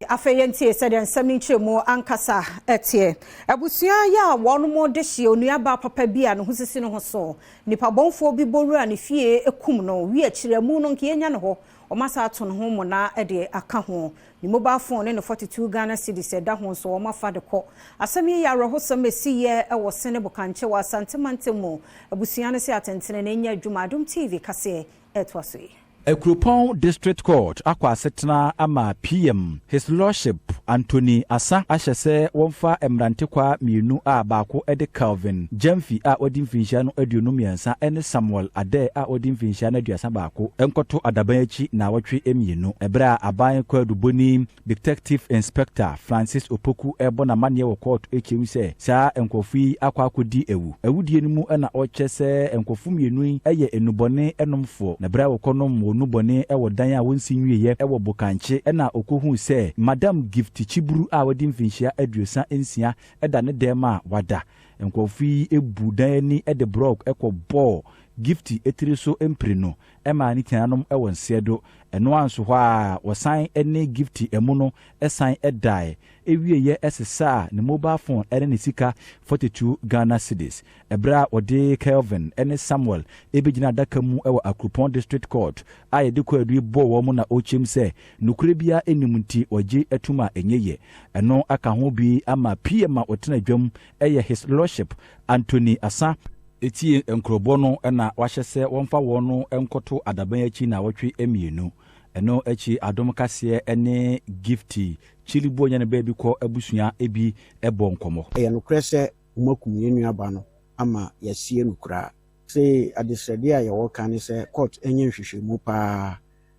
Afei yɛntie sɛdeɛ nsɛm no nkyerɛmu ankasa ɛteɛ. Abusua yi a wɔn de hyia onuabaa papa bi a ne ho sisi ne ho so, nipa bɔnfoɔ bi bɔwura ne fie ekum no wi akyerɛ mu no, nka yɛnya ne hɔ wɔn asa ato ne ho mmona de aka ho. Ne mobile phone ne ne 42 Ghana cedis ɛda ho nso wɔn afa de kɔ. Asɛm yi yɛ awerɛhosɛm esi yɛ ɛwɔ Sene Bokankye wɔ Asante mantam mu. Abusua no sɛ atentene na enya adwuma. Adom TV kaseɛ ɛtoa so yi. Akuropɔn District Court akɔ asetena ama PM His Lordship Anthony Asa ahyɛ sɛ wɔmfa mmerantekwa mmienu a baako de Calvin Gyamfi a ɔdi mfinhyia no 23 ne Samuel Adae a ɔdi mfinhyia no 31 nkɔto adaban akyi na wɔtwe 2. Ɛberɛ a aban kwaadubɔni Detective Inspector Francis Opoku ɛbɔ n'amanneɛ wɔ court akyɛm sɛ saa nkurɔfo yi akɔ akɔdi awu awudie no mu, na ɔkyerɛ sɛ nkurɔfo mmienu yi yɛ nnubɔne nomfoɔ, na berɛ a wɔkɔnom wɔn nnubɔne wɔ dan a wɔnsi nwieɛ wɔ Bokankye, ɛna ɔkɔhuu sɛ Madam Gift Chiburu a wɔde mfinhyia 36 da ne dɛm a wada. Nkurɔfo yi bu dan ani de block kɔbɔɔ Gift etiri so mprenu maa ne tianom wɔ nseɛ do. Ɛno anso hɔ a, wɔsan ne Gift amu no san dae ewieɛ sesaa ne mobile phone ne ne sika 42 Ghana cedis. Ɛberɛ a wɔde Kelvin ne Samuel ebɛgyina adaka mu wɔ Akuropɔn District Court a yɛde kwaadu yi bɔɔ wɔn mu, na ɔkyɛm sɛ nokorɛ biara nnim nti wɔgye atum a ɛnyɛ yie. Ɛno aka ho bi ama PM a ɔtena dwam ɛyɛ His Lordship Anthony Asa etie nkurɔbɔ no, na wahyɛ sɛ wɔmfa wɔn no nkɔto adaban akyi na wɔtwe 2. Ɛno akyi, Adom Kaseɛ ne Gifty Kyiliboɔ nya ne baabi kɔ abusua bi bɔ nkɔmmɔ. Ɛyɛ nokorɛ sɛ wɔakum yɛn nuaba no ama yɛasie no koraa. Sɛ adesrɛdeɛ a yɛwɔ ka ne sɛ court nyɛ nhwehwɛmu paa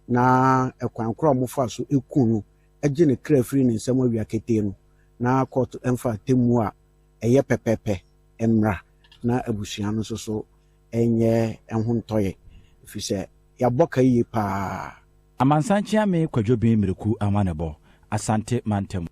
na ɛkwan korɔ a wɔfa so eku no, gye ne kra firi ne nsam awia ketee no, na court mfa atemmu a ɛyɛ pɛpɛpɛ mmra na abusua no nso so nyɛ ho ntɔyɛ, ɛfiri sɛ yɛabɔ ka yie paa. Amansan Kyeame, Kwadwo Ben Mmireku amanebɔ, Asante Mantam.